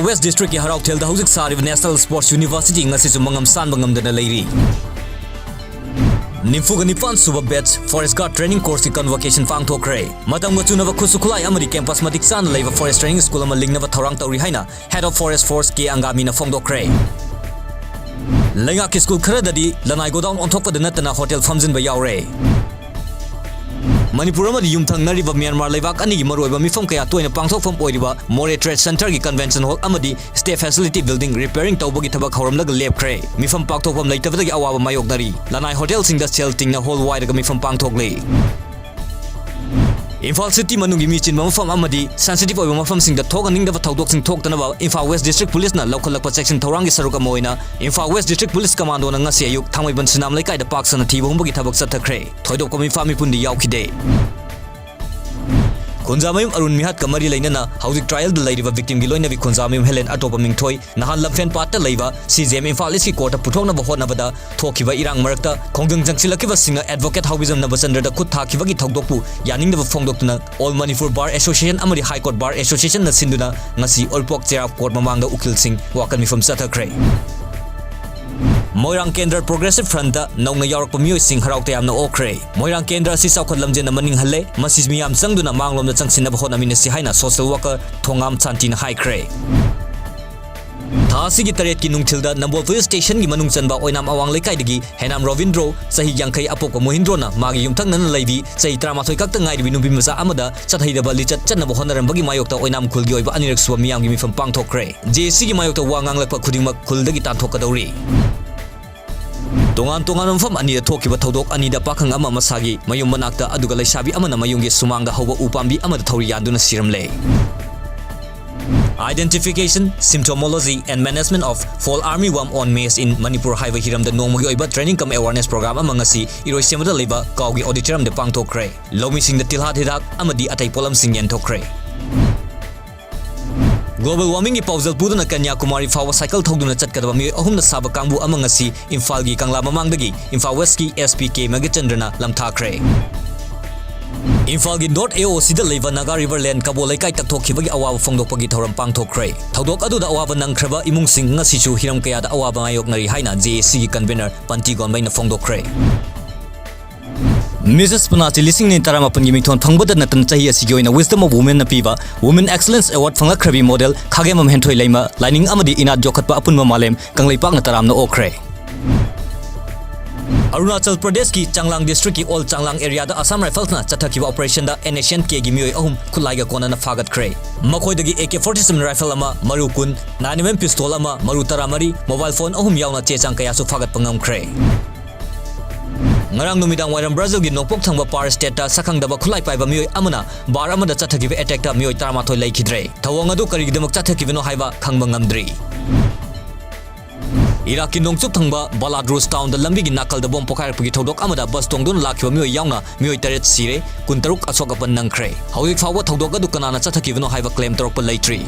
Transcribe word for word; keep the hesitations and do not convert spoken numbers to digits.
West District ꯀꯤ ꯍꯔꯥꯎꯊꯦꯜꯗ ꯍꯧꯖꯤꯛ ꯁꯥꯔꯤꯕ National Sports University ꯉꯁꯤꯁꯨ ꯃꯉꯝ ꯁꯥꯟꯕ ꯉꯝꯗꯅ ꯂꯩꯔꯤ꯫ ꯅꯤꯐꯨꯒ ꯅꯤꯄꯥꯟ ꯁꯨꯕ batch Forest Guard Training Course ꯀꯤ convocation ꯄꯥꯡꯊꯣꯛꯈ꯭ꯔꯦ꯫ ꯃꯇꯝꯒ ꯆꯨꯅꯕ ꯈꯨꯠꯁꯨ ꯈꯨꯠꯂꯥꯏ ꯑꯃꯗꯤ campus ꯃꯇꯤꯛ ꯆꯥꯅ ꯂꯩꯕ Forest Training School ꯑꯃ ꯂꯤꯡꯅꯕ ꯊꯧꯔꯥꯡ ꯇꯧꯔꯤ ꯍꯥꯏꯅ Head of Forest Force ꯀꯦ ꯑꯪꯒꯥꯃꯤꯅ ꯐꯣꯡꯗꯣꯛꯈ꯭ꯔꯦ꯫ ꯂꯩꯉꯥꯛꯀꯤ school ꯈꯔꯗꯗꯤ ꯂꯅꯥꯏ godown ꯑꯣꯟꯊꯣꯛꯄꯗ ꯅꯠꯇꯅ hotel ꯐꯝꯖꯤꯟꯕ ꯌꯥꯎꯔꯦ꯫ ꯃꯅꯤꯄꯨꯔ ꯑꯃꯗꯤ ꯌꯨꯝꯊꯪꯅꯔꯤꯕ ꯃ꯭ꯌꯥꯟꯃꯥꯔ ꯂꯩꯕꯥꯛ ꯑꯅꯤꯒꯤ ꯃꯔꯨꯑꯣꯏꯕ ꯃꯤꯐꯝ ꯀꯌꯥ ꯇꯣꯏꯅ ꯄꯥꯡꯊꯣꯛꯐꯝ ꯑꯣꯏꯔꯤꯕ Moreh Trade Center ꯒꯤ convention hall ꯑꯃꯗꯤ staff facility building repairing ꯇꯧꯕꯒꯤ ꯊꯕꯛ ꯍꯧꯔꯝꯂꯒ ꯂꯦꯞꯈ꯭ꯔꯦ꯫ ꯃꯤꯐꯝ ꯄꯥꯡꯊꯣꯛꯐꯝ ꯂꯩꯇꯕꯗꯒꯤ ꯑꯋꯥꯕ ꯃꯥꯌꯣꯛꯅꯔꯤ꯫ ꯂꯅꯥꯏ hotel ꯁꯤꯡꯗ ꯁꯦꯜ ꯇꯤꯡꯅ hall ꯋꯥꯏꯔꯒ ꯃꯤꯐꯝ ꯄꯥꯡꯊꯣꯛꯂꯤ꯫ ꯏꯝꯐꯥꯜ city ꯃꯅꯨꯡꯒꯤ ꯃꯤ ꯆꯤꯟꯕ ꯃꯐꯝ ꯑꯃꯗꯤ sensitive ꯑꯣꯏꯕ ꯃꯐꯝꯁꯤꯡꯗ ꯊꯣꯛꯍꯟꯅꯤꯡꯗꯕ ꯊꯧꯗꯣꯛꯁꯤꯡ ꯊꯣꯛꯇꯅꯕ ꯏꯝꯐꯥꯜ West District Police ꯅ ꯂꯧꯈꯠꯂꯛꯄ ꯆꯦꯛꯁꯤꯟ ꯊꯧꯔꯥꯡꯒꯤ ꯁꯔꯨꯛ ꯑꯃ ꯑꯣꯏꯅ Imphal West District Police Commando ꯅ ꯉꯁꯤ ꯑꯌꯨꯛ ꯊꯥꯡꯃꯩꯕꯟ ꯁꯤꯅꯥꯝ ꯂꯩꯀꯥꯏꯗ ꯄꯥꯛ ꯁꯟꯅ ꯊꯤꯕ ꯍꯨꯝꯕꯒꯤ ꯊꯕꯛ ꯆꯠꯊꯈ꯭ꯔꯦ꯫ ꯊꯣꯏꯗꯣꯛꯄ ꯃꯤꯐꯥ ꯃꯤꯄꯨꯟꯗꯤ ꯌꯥꯎꯈꯤꯗꯦ꯫ ꯈꯨꯟꯖꯥꯃꯌꯨꯝ ꯑꯔꯨꯟ ꯃꯤꯍꯥꯠꯀ ꯃꯔꯤ ꯂꯩꯅꯅ ꯍꯧꯖꯤꯛ trial ꯗ ꯂꯩꯔꯤꯕ victim ꯒꯤ ꯂꯣꯏꯅꯕꯤ ꯈꯨꯟꯖꯥꯃꯌꯨꯝ ꯍꯦꯂꯦꯟ ꯑꯇꯣꯞꯄ ꯃꯤꯡꯊꯣꯏ ꯅꯍꯥꯟ ꯂꯝꯐꯦꯟ ꯄꯥꯠꯇ ꯂꯩꯕ C J M Imphal East ꯀꯤ court ꯇ ꯄꯨꯊꯣꯛꯅꯕ ꯍꯣꯠꯅꯕꯗ ꯊꯣꯛꯈꯤꯕ ꯏꯔꯥꯡ ꯃꯔꯛꯇ ꯈꯣꯡꯖꯪ ꯆꯪꯁꯤꯜꯂꯛꯈꯤꯕꯁꯤꯡꯅ advocate ꯍꯥꯎꯕꯤꯖꯝ ꯅꯕꯆꯟꯗ꯭ꯔꯗ ꯈꯨꯠ ꯊꯥꯈꯤꯕꯒꯤ ꯊꯧꯗꯣꯛꯄꯨ ꯌꯥꯅꯤꯡꯗꯕ ꯐꯣꯡꯗꯣꯛꯇꯨꯅ All Manipur Bar Association ꯑꯃꯗꯤ High Court Bar Association ꯅ ꯁꯤꯟꯗꯨꯅ ꯉꯁꯤ ꯎꯔꯤꯄꯣꯛ ꯆꯩꯔꯥꯎ court ꯃꯃꯥꯡꯗ ꯎꯀꯤꯜꯁꯤꯡ ꯋꯥꯀꯠ ꯃꯤꯐꯝ ꯆꯠꯊꯈ꯭ꯔꯦ꯫ ꯃꯣꯏꯔꯥꯡ ꯀꯦꯟꯗ꯭ꯔ Progressive Front ꯇ ꯅꯧꯅ ꯌꯥꯎꯔꯛꯄ ꯃꯤꯑꯣꯏꯁꯤꯡ ꯍꯔꯥꯎ ꯇꯌꯥꯝꯅ ꯑꯣꯛꯈ꯭ꯔꯦ꯫ ꯃꯣꯏꯔꯥꯡ ꯀꯦꯟꯗ꯭ꯔ ꯑꯁꯤ ꯆꯥꯎꯈꯠ ꯂꯝꯖꯦꯜꯅ ꯃꯅꯤꯡ ꯍꯜꯂꯦ, ꯃꯁꯤ ꯃꯤꯌꯥꯝ ꯆꯪꯗꯨꯅ ꯃꯥꯡꯂꯣꯝꯗ ꯆꯪꯁꯤꯟꯅꯕ ꯍꯣꯠꯅꯃꯤꯟꯅꯁꯤ ꯍꯥꯏꯅ social worker ꯊꯣꯉꯥꯝ ꯁꯥꯟꯇꯤꯅ ꯍꯥꯏꯈ꯭ꯔꯦ꯫ ꯊꯥ ꯑꯁꯤꯒꯤ ꯇꯔꯦꯠꯀꯤ ꯅꯨꯡꯊꯤꯜꯗ ꯅꯝꯕꯣꯜ police station ꯒꯤ ꯃꯅꯨꯡ ꯆꯟꯕ ꯑꯣꯏꯅꯥꯝ ꯑꯋꯥꯡ ꯂꯩꯀꯥꯏꯗꯒꯤ ꯍꯦꯅꯥꯝ ꯔꯣꯕꯤꯟꯗ꯭ꯔꯣ, ꯆꯍꯤ ꯌꯥꯡꯈꯩ, ꯑꯄꯣꯛꯄ ꯃꯣꯍꯤꯟꯗ꯭ꯔꯣꯅ ꯃꯥꯒꯤ ꯌꯨꯝꯊꯪꯅꯅ ꯂꯩꯕꯤ ꯆꯍꯤ ꯇꯔꯥꯃꯥꯊꯣꯏ ꯈꯛꯇ ꯉꯥꯏꯔꯤꯕꯤ ꯅꯨꯄꯤ ꯃꯆꯥ ꯑꯃꯗ ꯆꯠꯍꯩꯗꯕ ꯂꯤꯆꯠ ꯆꯠꯅꯕ ꯍꯣꯠꯅꯔꯝꯕꯒꯤ ꯃꯥꯌꯣꯛꯇ ꯑꯣꯏꯅꯥꯝ ꯈꯨꯜꯒꯤ ꯑꯣꯏꯕ ꯑꯅꯤꯔꯛ ꯁꯨꯕ ꯃꯤꯌꯥꯝꯒꯤ ꯃꯤꯐꯝ ꯄꯥꯡꯊꯣꯛꯈ꯭ꯔꯦ꯫ J A C ꯒꯤ ꯃꯥꯌꯣꯛꯇ ꯋꯥ ꯉꯥꯡꯂꯛꯄ ꯈꯨꯗꯤꯡꯃꯛ ꯈꯨꯜꯗꯒꯤ ꯇꯥꯟꯊꯣꯛꯀꯗꯧꯔꯤ꯫ ꯇꯣꯉꯥꯟ ꯇꯣꯉꯥꯟꯕ ꯃꯐꯝ ꯑꯅꯤꯗ ꯊꯣꯛꯈꯤꯕ ꯊꯧꯗꯣꯛ ꯑꯅꯤꯗ ꯄꯥꯈꯪ ꯑꯃ ꯃꯁꯥꯒꯤ ꯃꯌꯨꯝ ꯃꯅꯥꯛꯇ ꯑꯗꯨꯒ ꯂꯩꯁꯥꯕꯤ ꯑꯃꯅ ꯃꯌꯨꯝꯒꯤ ꯁꯨꯃꯥꯡꯗ ꯍꯧꯕ ꯎ ꯄꯥꯝꯕꯤ ꯑꯃꯗ ꯊꯧꯔꯤ ꯌꯥꯟꯗꯨꯅ ꯁꯤꯔꯝꯂꯦ꯫ Identification, Symptomology and Management of Fall Armyworm on Maize in Manipur ꯍꯥꯏꯕ ꯍꯤꯔꯝꯗ ꯅꯣꯡꯃꯒꯤ ꯑꯣꯏꯕ training cum awareness program ꯑꯃ ꯉꯁꯤ ꯏꯔꯣꯏꯁꯦꯝꯕꯗ ꯂꯩꯕ ꯀꯥꯎꯒꯤ auditorium ꯗ ꯄꯥꯡꯊꯣꯛꯈ꯭ꯔꯦ꯫ ꯂꯧꯃꯤꯁꯤꯡꯗ ꯇꯤꯜꯍꯥꯠ ꯍꯤꯗꯥꯛ ꯑꯃꯗꯤ ꯑꯇꯩ ꯄꯣꯠꯂꯝꯁꯤꯡ ꯌꯦꯟꯊꯣꯛꯈ꯭ꯔꯦ꯫ Global warming ꯒꯤ ꯄꯥꯎꯖꯦꯜ ꯄꯨꯗꯨꯅ ꯀꯟꯌꯥꯀꯨꯃꯥꯔꯤ ꯐꯥꯎꯕ cycle ꯊꯧꯗꯨꯅ ꯆꯠꯀꯗꯕ ꯃꯤꯑꯣꯏ ꯑꯍꯨꯝꯅ ꯁꯥꯕ ꯀꯥꯡꯕꯨ ꯑꯃ ꯉꯁꯤ ꯏꯝꯐꯥꯜꯒꯤ ꯀꯪꯂꯥ ꯃꯃꯥꯡꯗꯒꯤ ꯏꯝꯐꯥꯜ West ꯀꯤ S P ꯀꯦ ꯃꯒꯤꯆꯟꯗ꯭ꯔꯅ ꯂꯝꯊꯥꯈ꯭ꯔꯦ꯫ ꯏꯝꯐꯥꯜꯒꯤ North A O Cꯗ ꯂꯩꯕ Naga River Land ꯀꯕꯣ ꯂꯩꯀꯥꯏ ꯇꯛꯊꯣꯛꯈꯤꯕꯒꯤ ꯑꯋꯥꯕ ꯐꯣꯡꯗꯣꯛꯄꯒꯤ ꯊꯧꯔꯝ ꯄꯥꯡꯊꯣꯛꯈ꯭ꯔꯦ꯫ ꯊꯧꯗꯣꯛ ꯑꯗꯨꯗ ꯑꯋꯥꯕ ꯅꯪꯈ꯭ꯔꯕ ꯏꯃꯨꯡꯁꯤꯡ ꯉꯁꯤꯁꯨ ꯍꯤꯔꯝ ꯀꯌꯥꯗ ꯑꯋꯥꯕ ꯃꯥꯌꯣꯛꯅꯔꯤ ꯍꯥꯏꯅ J A Cꯒꯤ convener ꯄꯟꯇꯤ ꯒꯣꯟꯕꯩꯅ ꯐꯣꯡꯗꯣꯛꯈ꯭ꯔꯦ꯫ Missus Panati ꯂꯤꯁꯤꯡ ꯑꯅꯤ ꯇꯔꯥꯃꯥꯄꯟꯒꯤ ꯃꯤꯡꯊꯣꯟ ꯐꯪꯕꯗ ꯅꯠꯇꯅ ꯆꯍꯤ ꯑꯁꯤꯒꯤ ꯑꯣꯏꯅ Wisdom of Womenꯅ ꯄꯤꯕ Women Excellence Award ꯐꯪꯂꯛꯈ꯭ꯔꯕꯤ model ꯈꯥꯒꯦꯝꯕꯝ ꯍꯦꯟꯊꯣꯏ ꯂꯩꯃ ꯂꯥꯏꯅꯤꯡ ꯑꯃꯗꯤ ꯏꯅꯥꯠ ꯌꯣꯛꯈꯠꯄ ꯑꯄꯨꯟꯕ ꯃꯥꯂꯦꯝ ꯀꯪꯂꯩꯄꯥꯛꯅ ꯇꯔꯥꯝꯅ ꯑꯣꯛꯈ꯭ꯔꯦ꯫ ꯑꯔꯨꯅꯥꯆꯜ ꯄ꯭ꯔꯗꯦꯁꯀꯤ ꯆꯥꯡꯂꯥꯡ districtꯀꯤ ꯑꯣꯜ ꯆꯥꯡꯂꯥꯡ areaꯗ Assam Riflesꯅ ꯆꯠꯊꯈꯤꯕ operationꯗ N S C N Kꯒꯤ ꯃꯤꯑꯣꯏ ꯑꯍꯨꯝ ꯈꯨꯠꯂꯥꯏꯒ ꯀꯣꯟꯅꯅ ꯐꯥꯒꯠꯈ꯭ꯔꯦ꯫ ꯃꯈꯣꯏꯗꯒꯤ A K forty-seven rifle ꯑꯃ, ꯃꯔꯨ ꯀꯨꯟ, nine M M pistol ꯑꯃ, ꯃꯔꯨ ꯇꯔꯥꯃꯔꯤ, mobile phone ꯑꯍꯨꯝ ꯌꯥꯎꯅ ꯆꯦ ꯆꯥꯡ ꯀꯌꯥꯁꯨ ꯐꯥꯒꯠꯄ ꯉꯝꯈ꯭ꯔꯦ꯫ ꯉꯔꯥꯡ ꯅꯨꯃꯤꯗꯥꯡ ꯋꯥꯏꯔꯝ ꯕ꯭ꯔꯥꯖꯤꯜꯒꯤ ꯅꯣꯡꯄꯣꯛ ꯊꯪꯕ ꯄꯥꯔ ꯁ꯭ꯇꯦꯠꯇ ꯁꯛꯈꯪꯗꯕ ꯈꯨꯠꯂꯥꯏ ꯄꯥꯏꯕ ꯃꯤꯑꯣꯏ ꯑꯃꯅ ꯕꯥꯔ ꯑꯃꯗ ꯆꯠꯊꯈꯤꯕ attackꯇ ꯃꯤꯑꯣꯏ ꯇꯔꯥꯃꯥꯊꯣꯏ ꯂꯩꯈꯤꯗ꯭ꯔꯦ꯫ ꯊꯧꯑꯣꯡ ꯑꯗꯨ ꯀꯔꯤꯒꯤꯗꯃꯛ ꯆꯠꯊꯈꯤꯕꯅꯣ ꯍꯥꯏꯕ ꯈꯪꯕ ꯉꯝꯗ꯭ꯔꯤ꯫ ꯏꯔꯥꯛꯀꯤ ꯅꯣꯡꯆꯨꯞ ꯊꯪꯕ ꯕꯥꯂꯥꯗ꯭ꯔꯨꯁ ꯇꯥꯎꯟꯗ ꯂꯝꯕꯤꯒꯤ ꯅꯥꯀꯜꯗ ꯕꯣꯝ ꯄꯣꯈꯥꯏꯔꯛꯄꯒꯤ ꯊꯧꯗꯣꯛ ꯑꯃꯗ ꯕꯁ ꯇꯣꯡꯗꯨꯅ ꯂꯥꯛꯈꯤꯕ ꯃꯤꯑꯣꯏ ꯌꯥꯎꯅ ꯃꯤꯑꯣꯏ ꯇꯔꯦꯠ ꯁꯤꯔꯦ, ꯀꯨꯟꯇꯔꯨꯛ ꯑꯁꯣꯛ ꯑꯄꯟ ꯅꯪꯈ꯭ꯔꯦ꯫ ꯍꯧꯖꯤꯛ ꯐꯥꯎꯕ ꯊꯧꯗꯣꯛ ꯑꯗꯨ ꯀꯅꯥꯅ ꯆꯠꯊꯈꯤꯕꯅꯣ ꯍꯥꯏꯕ claim ꯇꯧꯔꯛꯄ ꯂꯩꯇ꯭ꯔꯤ꯫